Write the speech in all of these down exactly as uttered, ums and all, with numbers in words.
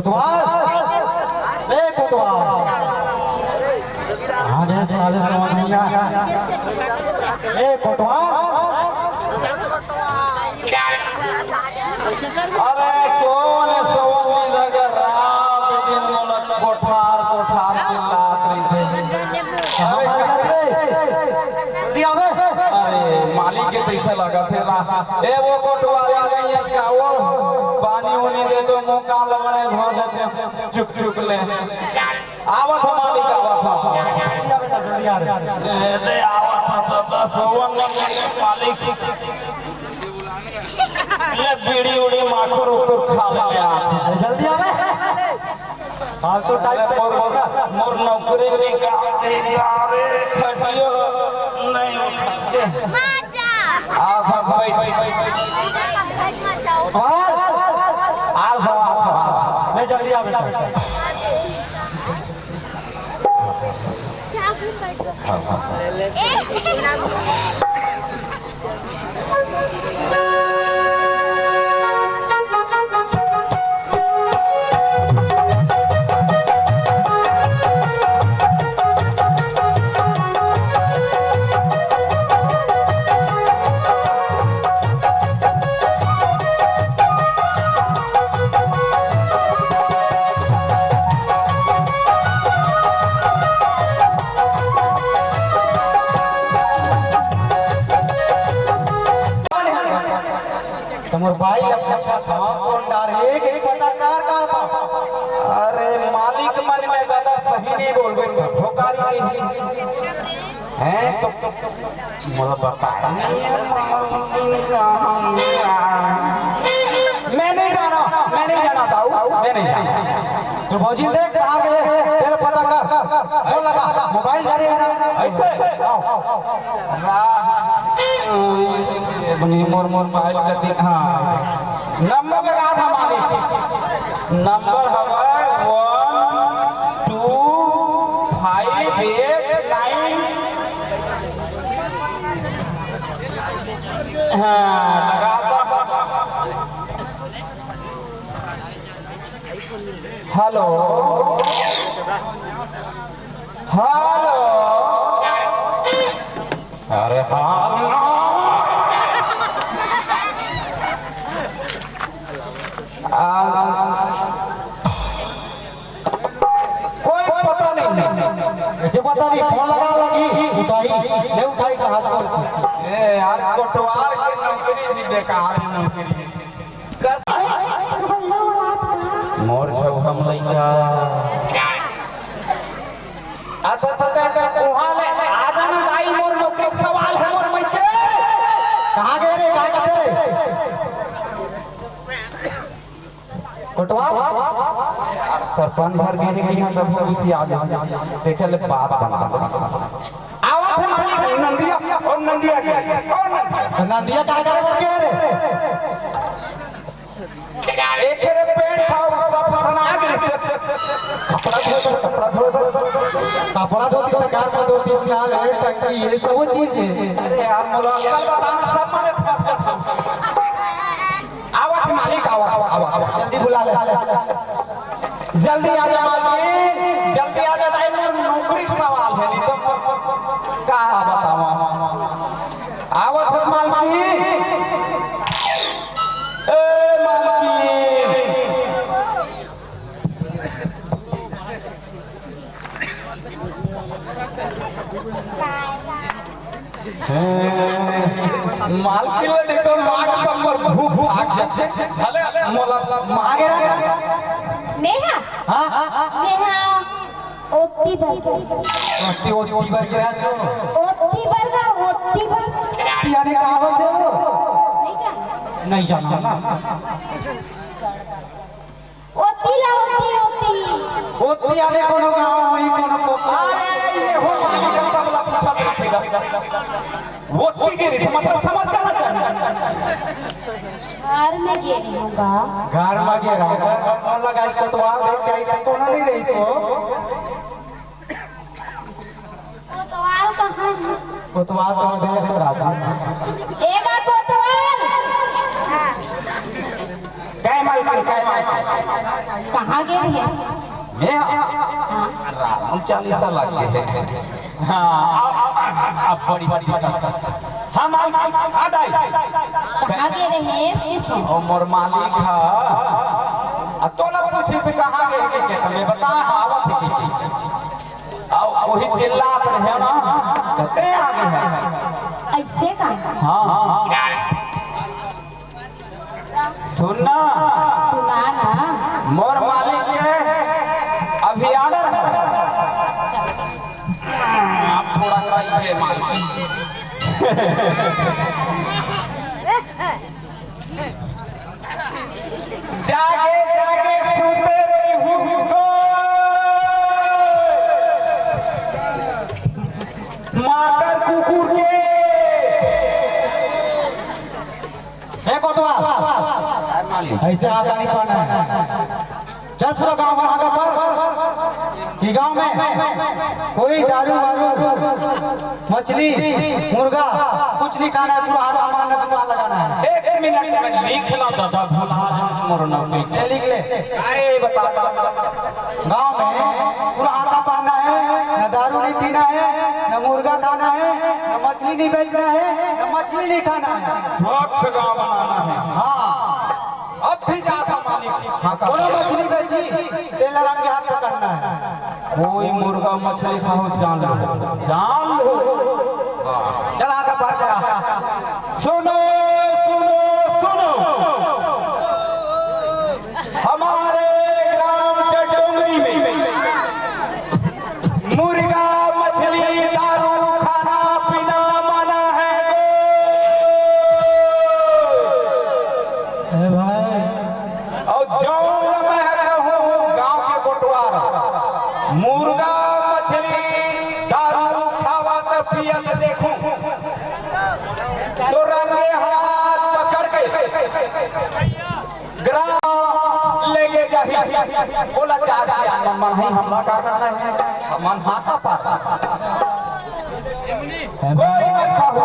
कोतवाल, ए कोतवाल। अरे साले समझ नहीं आया। ए कोतवाल। अरे कोन ए सोवल नहीं लगा, रात दिन मोला कोठार कोठार चिल्लात रहिथे। अरे, अरे मालिक के पैसा लगा थे ना। ए वो कोटवारी नहीं है क्या वो? पानी उनी दे दो, मुंह कान लगने धो देते हैं। चुक चुक ले। आवत हो मालिक, आवत हो। ए, दे आवत हो, तो दस ओवन में मालिक। ले बीड़ी उड़ी माखुर उखुर खा ले यार। जल्दी आवे। फालतू टाइप अरे मोर, मोर, मोर नौकरी निकाल दे यार, खटियो नहीं उठा के। आ, सब बैठ। आ, सब, आ, सब। मैं जल्दी आ बेटा। त मोर भाई, अब पूछत हंव, कोन डारे, एक, एक पत्रकार का था? अरे मालिक मन में दादा सही नहीं बोलबे, धोखा नहीं। हैं तो मोला बताए नहीं है, मैं नहीं जाना, मैं नहीं जाना दाऊ, मैं नहीं जाना। तो भौजी देख कहाँ गए, तेरे पता कर, बोल लगा, मोबाइल धरे हैं। ऐसे? आओ। अपनी मोर, मोर मोबाइल कर दी। हाँ, नंबर लगा था मालिक, नंबर हमारा one two five eight nine. हाँ, लगा था। Hello, hello. अरे हाँ। आ, कोई पता नहीं। ऐसे पता नहीं, फोन लगा लगी, उठाई, नहीं उठाई तो हाथ में। ए यार, कोटवार की नौकरी भी बेकार नौकरी है। मोर छउहा म लइका। आ तो, तो, तो, तो, उहाँ ले आ जाना दाई, मोर नौकरी के सवाल है, मोर मन के। कहाँ गए रे, का करते रे? कोटवार? सरपंच घर गए हैं कि यहाँ तब खुशी आ जाए। देखे ले बात बना। आवत है मालिक, नंदिया, ओ नंदिया के, ओ नंदिया। तो नंदिया का करे करके रे? एक रे पेंट था, वो सब सना के। कपड़ा धो, कपड़ा धो। कपड़ा धोती तो कार में धोती, नल है, टंकी है, सब चीज है। अरे यार, मोला अकल बताना, सब मने फंस जाता। आवत मालिक, आवत, आवत, आवत, आवत। जल्दी बुला ले। जल्दी आ जा मालकिन, जल्दी आ जा, दाई मोर नौकरी के सवाल है, नहीं तो मोर का बतावा। आवत है मालकिन। ए मालकिन। हैं, मालकिन ल देखो, माग सब मोर भू भाग जाथे। भले मोला मागे रे। मेहा? हाँ? मेहा ओत्ती बर। ओत्ती, ओत्ती बर गिरा छो। ओत्ती बर का, ओत्ती बर। यानी का होथे वो? नहीं जाना। नहीं जाना ना। ओती ला ओती, ओती। ओती आने कोनो गाँव होई, कोनो कोपा। अरे, ये हो मालिक, सब ला पूछा था। ओती के रीत मतलब समझ जाना चाहिए। घर में गे रही हूँ बा। घर में गे रही हूँ। कौन लगा इसको तो आ गई, क्या इतना कोनो नहीं रही सो। कोतवाल कहाँ है? कोतवाल तो देख रहा था। ए बा कोतवाल। काय मालकिन, काय मालकिन? कहाँ गे रहे? मैं? हाँ। राम चालीसा लग गे हे। हाँ, अब, अब, अब बड़ी, बड़ी, बड़ी। हम, हम, हम, आ दाई। कहाँ गे रहे? ओ मोर मालिक हा। आ तोला पूछिस कहाँ गे हे के, त मैं बताएँव, आवत हे किसी। अउ वही चिल्लात रहे ना, त तैं आगे हे। अइसे का? हाँ, हाँ। सुन ना। सुना ना। मोर मालिक के अभी order हे। अच्छा। अब थोड़ा कम हे मालिक। जागे जागे सुते रहिहू गो। मातर कुकुर के। ए कोतवाल, अइसे हाथ नहीं पाना हे। चल पूरा गांव भर हाका पार कि गांव में कोई दारू वारू, मछली, मुर्गा कुछ नहीं खाना हे। पूरा हाका पारना, दुकान लगाना हे। एक मिनट में लिख ला दादा, भुला जा मोर नाम पे। ले लिख ले। अरे बता, गांव में पूरा हाका पारना हे, ना दारू नहीं पीना हे, ना मुर्गा खाना हे, ना मछली नहीं बेचना हे, ना मछली नहीं खाना हे। स्वच्छ गांव बनाना हे। हाँ। अब भी जात हे मालिक। हाँ, का? कोनो मछली बेची, तेला रंगे हाथ पकड़ना हे। कोई मुर्गा मछली खाहू, जान लो, जान लो। चल, हाका पार करा। सुनो, सुनो, सुनो। हमारे ग्राम चटडोंगरी में मुर्गा, मछली, दारू खाना पीना मना हे गो। ए भाई। अउ जऊन मैं कहूँ गांव के कोटवार, मुर्गा, मछली, दारू खावत पियत देखूँ, त रंगे हाथ पकड़ के ग्राम लेगे जाही। बोला, चार किया मन, मन ही हमला का करना हे, मन हाका पार। कोई मत खाहू।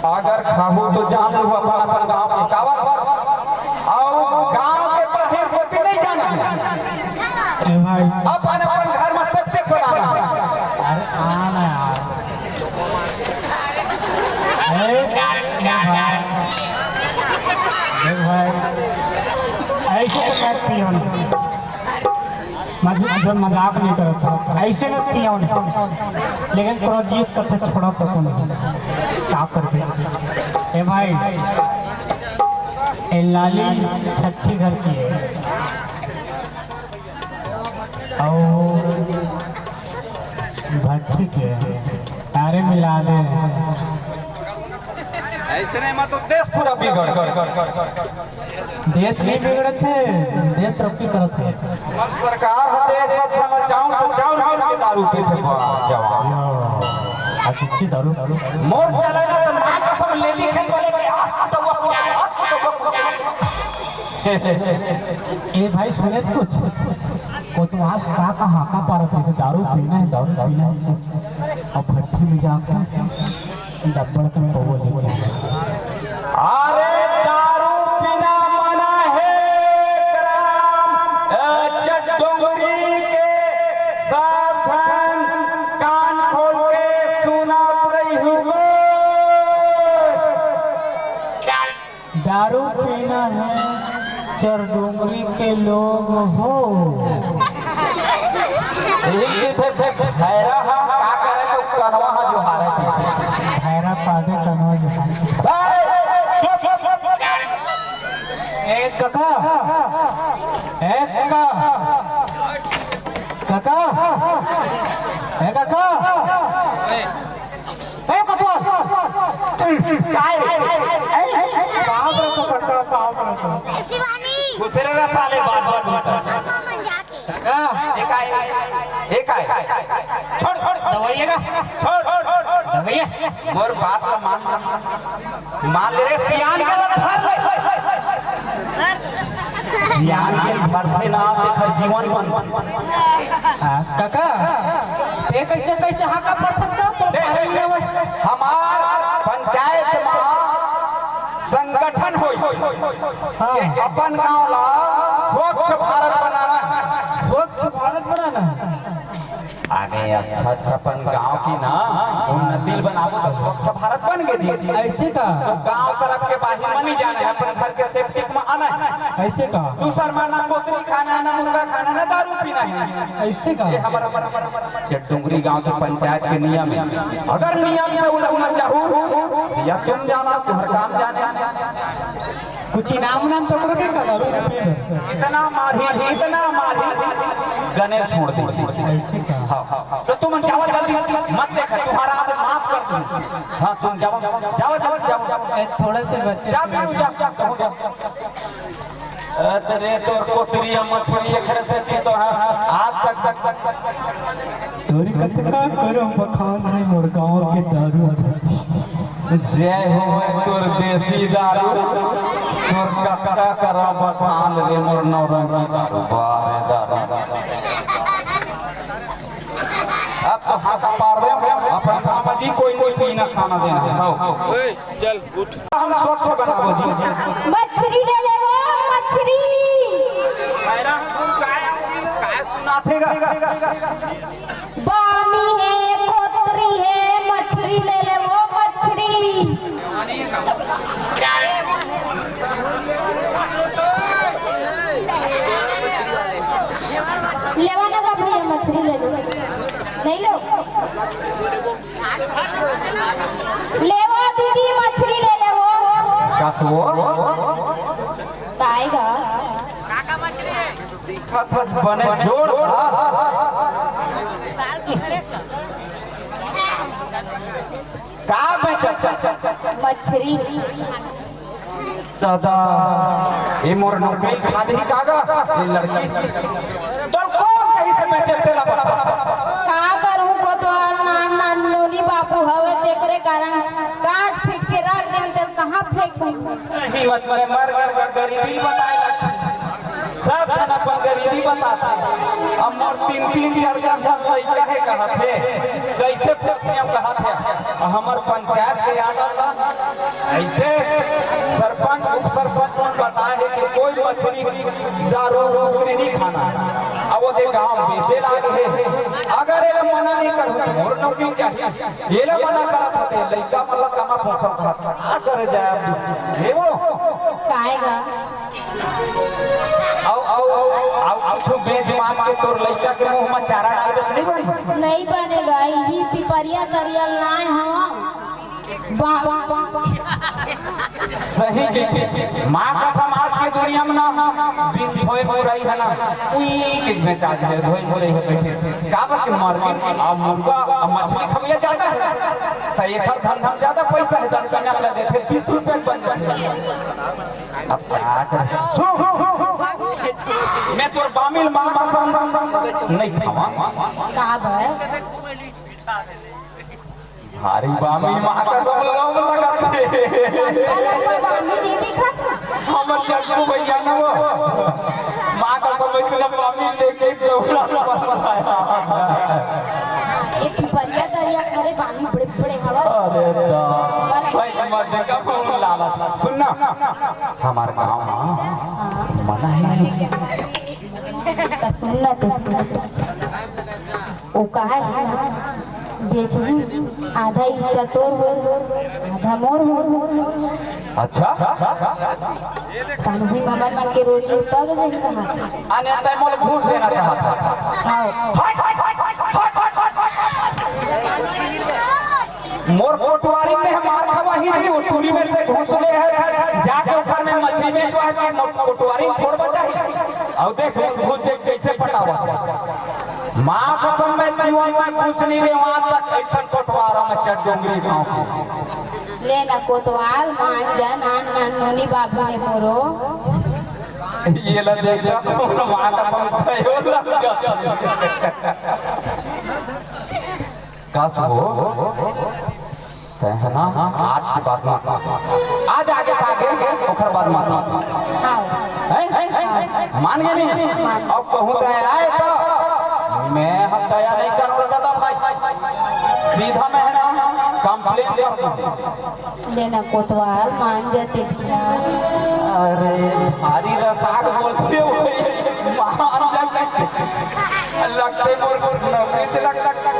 अगर खाहू त जान लो अपन, अपन गांव के कावर, अउ गांव के बाहिर कोती नहीं जाना हे। ए भाई। अपन, अपन घर में सेपरेट बनाना हे। अरे, आना यार। ए, ए भाई, देख भाई, अइसे तो मैं पियो नहीं। मज-, जो मजाक नहीं करत हँव, अइसे में पियो नहीं। लेकिन तोर जिद करथे, छोड़त तो नहीं। का करबे? ए भाई, ए लाली छट्ठी घर के हे। अउ भट्ठी के, अरे मिला दे। अइसने में तो देश पूरा बिगड़ गे। देश नहीं बिगड़त हे, देश तरक्की करत हे। हमर सरकार ह देश अच्छा ला चाउर तो चाउर गिन के दारू पीथे बा जवान। यो, अच्छी दारू। मोर चले ना तो माँ कसम ले ली खेत वाले के आस कटौआ पूरा, आस कटौआ पूरा। ए भाई, सुने तो कुछ? कोतवाल का, का हाका पारत हे, दारू पीना हे, दारू पीना हे। अब भट्ठी में जाके डब्बड़ के पौवा लेके आए। अरे, दारू पीना मना हे, ग्राम, अ, चटडोंगरी के सब झन कान खोल के सुनत रहिहू गो। दारू पीना हे चरडोंगरी के लोग हो। यही के थे, थे, भैरा हा का करे तो कनवा हा जो हारे थे। भैरा पादे कनवा जो हारे। ए, चुप, चुप, चुप। ए, कका। ए, कका। कका। ए, कका। ए, कका। काय रे? पाँव परत हँव कका, पाँव परत हँव। दूसरे ला साले बात बात में। कका। ए काय? ए काय? छोड़, छोड़, छोड़। दवाई है का? छोड़, छोड़, छोड़, छोड़। दवाई है? मोर बात ला मान, मान। मान ले रे, सियान के ला धर ले। सियान के धरथे ना, तेखर जीवन बन। हाँ, कका, ते कइसे, कइसे हाका परथस का? तो देख, पारे नहीं आवत। हमार पंचायत मा संगठन हो हाँ। अपन गांव ला स्वच्छ भारत बनाना है। स्वच्छ भारत बनाना है। अरे अच्छा अच्छा, अपन गांव की ना उन्नति बनाबो तो स्वच्छ भारत बन गे जी। ऐसे का? तो गांव तरफ के बाहिर में नहीं जाना है, अपन घर के सेप्टिक में आना है। ऐसे का? दूसर में ना कोतरी खाना है, ना मुर्गा खाना है, ना दारू पीना है। ऐसे का? ये हमारा चटडुंगरी गांव के पंचायत के नियम है। अगर नियम से उलंघन जाहू, या तुम जाना, तुम्हारा काम जाने। कुछ इनाम उनाम तो करो क्या, दारू पी लो। इतना मारी, इतना मारी, गने छोड़ दे। ऐसे का? हाँ, हाँ, हाँ। तो तुम जाओ जल्दी, मत देखा, तुम्हारा आदर माफ कर दूं। हाँ, तुम जाओ, जाओ, जाओ, जाओ। ए, थोड़ा से बच्चे जा, पीरू, जा, जा, जा, जा। अरे, तोर कोतरी मछली एकरे से थी तो, हाँ, आज तक, तक, तक, तक। तोरी कतका करो बखान है मोर गांव के दारू। जय हो तोर देसी दारू, तोर कतका करो बखान रे मोर नौरंगी दारू, बारे दारू। अब तो हाथ पार दे, अपन काम जी कोई, कोई पीना खाना देना है। हाँ। ए, चल उठ। हम स्वच्छ बनाबो जी। मछरी ले लेबो, मछरी। अरे, तू काय, काय सुनाथे गा? बामी हे, कोतरी हे, मछरी ले लेबो, मछरी। लेवा ना गा भैया, मछरी ले लो। नहीं लो। लेवो दीदी, मछरी ले लेवो। का सो? काय गा? दिखत हस बने जोरदार। का बेचत? मछरी। दादा, ए मोर नौकरी खा देही का गा, ए लड़की। तोर कौन कहीं से बेचे तेला बता। का करूं, कोतवाल नान नान नोनी बाबू हवे, तेकरे कारण काट पीट के रख देन, तेल कहां फेंकूं? हिम्मत मरे मर गर गर गरीबी बताए लगथे। सब झन अपन गरीबी बताथे। अब मोर तीन तीन चार चार झन लइका हे कहत हे, कइसे पोसनेव कहत हे। हमर पंचायत के आदत ला ऐसे सरपंच, उप सरपंच मन बताए हे कि कोई मछली, दारू, कुकरी नहीं खाना है। अब वो दे गांव बेचे लागे हे। अगर एला मना नहीं करूं तो मोर नौकरी जाही। एला मना करत हते, लइका मन ला कमा पोसो करत। का करे जाए अब? हे वो? काय गा? अउ, अउ, अउ, अउ, अउ, कुछु बेच बाच के तोर लइका के मुंह म चारा डाल दे, नहीं बनी? नहीं बने गा, इही पिपरिया तरिया लाए हवा। बा, बा, बा, बा। सही के, माँ का समाज के दुनिया में ना, बिन धोए मुरई है ना, उई के में चार्ज है, धोए मुरई है बैठे। का बात के मार्केट, अब मुर्गा, अब मछली खबैया ज्यादा है, तो एकर धंधा में ज्यादा पैसा है, तो दुकान अपना देखे तीस रुपया बन जाते हैं। अब का करे? सो, मैं तोर बामिल माँ कसम नहीं खावा। का बा? भारी बामिल माँ कसम लगाओ, लगा के। लंबा लंबा बामिल नहीं दिखत? हमर चटकू भैया ना वो। माँ कसम इतना बामिल लेके दौड़ा। ये पिपरिया दरिया खरे बामिल बड़े बड़े हवा। अरे तो भाई, मत देखा, फोन लाला। सुन ना, हमारे गाँव में मना है। तो सुन ना तू, वो कहा है ना, बेचहूँ आधा हिस्सा तोर हो, आधा मोर हो। अच्छा, कानूनी मामला मन के रोजी उतर जाही कहाँ? अने तय मोल घूस देना चाहता। हाँ। मोर कोटवारी में हमार खवाही जी, वो टूरी में ते घुस ले है, जाके ऊपर में मछली बेचवा है, मोर कोटवारी थोड़ बचा है। और देख, घुस देख कैसे पटावा। माँ कसम, मैं जीवन में घुस नहीं ले, वहाँ तक ऐसा कोटवारा में चढ़ डोंगरी गाँव के। ले ना कोतवाल, मान जा, नान नान नोनी बाबू ने मोरो। ये ला देख, माँ कसम, कहो लग जाता। का सुबो? तय है ना, आज के बाद मत। आज आगे का आगे, ओकर बाद मत। हाँ। हैं? मान गए नहीं? अब कहूँ तय आए तो मैं हम दया नहीं करूँगा दादा भाई। सीधा मैं है ना, कम कपड़े ले। लेना कोतवाल मान जाते बिना। अरे, भारी रसाक बोलते हो, मान जाते। लगते मोर, मोर नौकरी से लग, लग, लग।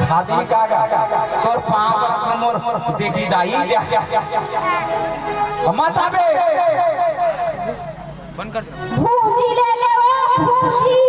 खादी का, का, का, तोर पाँव पर मोर, मोर देखी दाई जा। मत आबे। भूजी ले ले वो भूजी।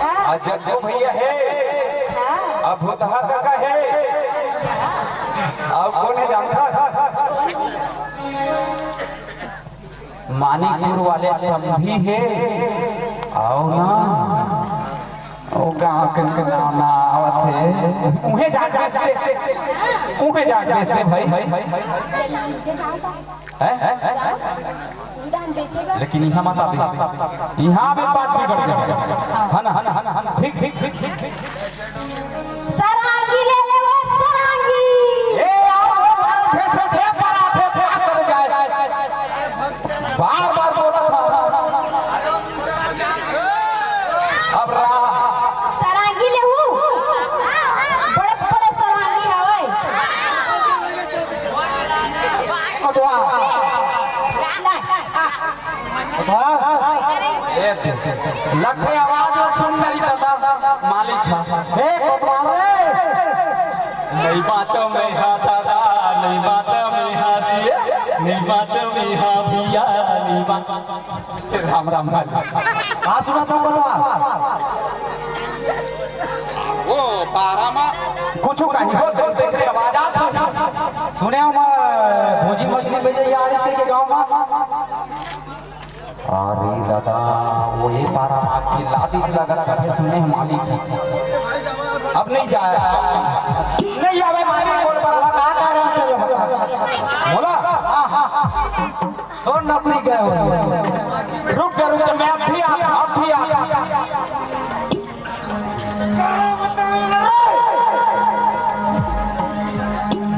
हाँ। आ जग्गू भैया हे, हाँ। अब भूतहा काका हे, अब कोन हे जानथस? मानिकपुर वाले संभी हे, अउ ना ओ गाँव के नाम ना आवत हे, उहें जाके बेचते, उहें जाके बेचते भाई। हैं? लेकिन इहाँ मत आबे, इहाँ भी बात बिगड़ जाए, है ना? ठीक, ठीक, ठीक, ठीक, ठीक। सरांगी ले ले वो सरांगी। ए, आओ, आओ, आओ, फेर से फेर पर आथे, फेर कर जाए। बार बार बोला था। अब रहा। सरांगी ले हूँ। बड़े बड़े सरांगी हवय। कोटवा। ला, आ। कोटवा। ए, लखे आवाज सुन मेरी दादा, मालिक था। ए, कोटवा रे। नहीं बाँचो मैं हा दादा, नहीं बाँचो मैं हा दिए, नहीं बाँचो मैं हा भैया, नहीं बा-, राम राम भाई। का सुनत हव बलवा? वो पारा मा कुछु कहीं हो तो देख के आवाज आत हे। सुने हव मैं भोजी मछली बेचे या आज के गाँव मा। अरे दादा, वो ये पारा मा चिल्ला दिस लगत हे, सुने हे मालिक। अब नहीं जाए, नहीं आवे मालिक, बोल पारा का कारण हे? बोला। हाँ, हाँ, हाँ। तोर नौकरी गए हो। रुक जा, रुक जा, मैं अब भी आ, अब भी आ।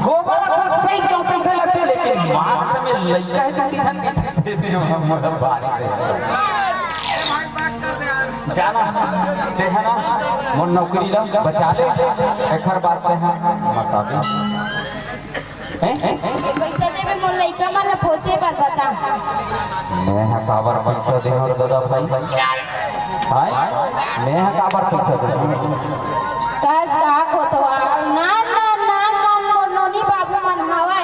गोबर को सही गलती से लगते, लेकिन मार से में लइका है तो किसान के दे दे, हम बात है। जाना, ते है ना, मोर नौकरी ला बचा ले, एखर बात ते है, मत आबे। हैं? पैसा देबे मोर लइका मन ल पोसे बर बता। मैं ह काबर पैसा देहूं रे ददा भाई? हाय? मैं ह काबर पैसा देहूं? कस का कोतवाल, नान, नान, नान, नान मोर नोनी बाबू मन हवय।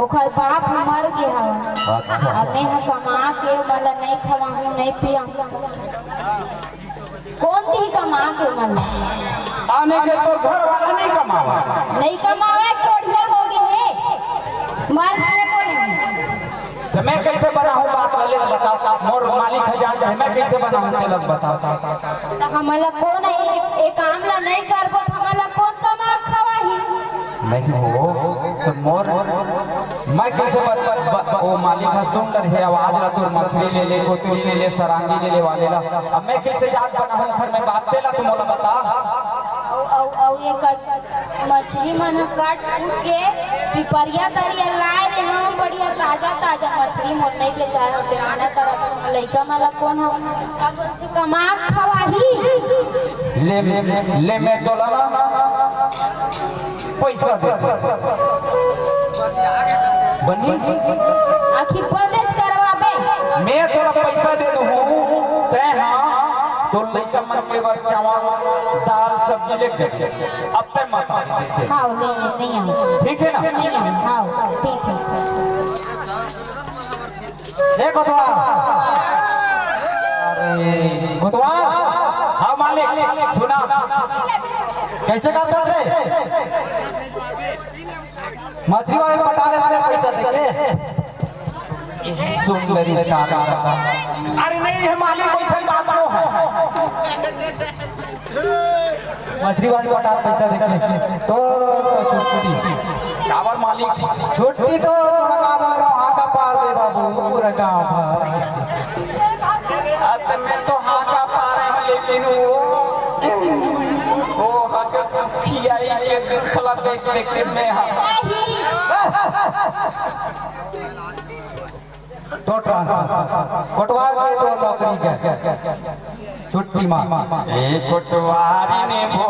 ओखर बाप ह मर गे हवय। अच्छा। अब मैं ह कमा के ओमन ल नइ खवाहूं, नइ पियाहूं। कोन दिही कमा के ओमन? आने के तोर घर वाला नइ कमावय। नइ कमावय, कोढ़िया हो गे हे। मर घरे कोन हे? त मैं कइसे बनाहूं बात ल ले बता, मोर मालिक ह जान हे, मैं कइसे बनाहूं तेला बता। त हमन ल कोन ए, ए काम ल नइ करबो त हमन ल कोन कमा खवाही? नहीं हो, त मोर, मैं कइसे ब-, ब-, ब-, ओ मालिक ह सुन डरही आवाज ला, तोर मछली ले ले, कोतरी ले ले, सरांगी ले ले वाले ला। अब मैं कइसे जात बनाहूं घर में बात तेला, त मोला बता। अउ, अउ, अउ ये कट, मछली मन ह कट कुट के पिपरिया तरिया लाय रेहेंव, बढ़िया ताजा, ताजा मछली मोर नइ बेचाय होते, मना करत लइका मन ला कोन ह, का बोलथे, कमा खवाही। ले, ले मैं तोला ना पैसा दे। बनी? आखिर बंदेच करवाबे। मैं तोला पैसा दे दूं, तैं हा, तोर लइका मन के बर चावल, दाल, सब्जी लेके दे। अब तैं मत आ। हाँ, नहीं, नहीं आऊँ। ठीक है ना? नहीं आऊँ, हाँ, ठीक है। हे कोतवाल। अरे। कोतवाल। हाँ मालिक, सुना। कइसे करथस रे? मछरी वाले पटा ले, वाले पैसा देके। सुंदर इसका। अरे नहीं हे मालिक, वइसन बात नोहे। मछरी वाले पटा पैसा देके। तो छुट्टी। काबर मालिक? छुट्टी तो पूरा गाँव भर हाका पार दे बाबू, पूरा गाँव भर। अब मैं तो हाका पार हूँ, लेकिन वो, वो हक खियाई के दुख ला देख देख के मैं हा। तो ट्रांसफर। कोटवार के तो नौकरी के। छुट्टी मा। ए कोटवारी ने वो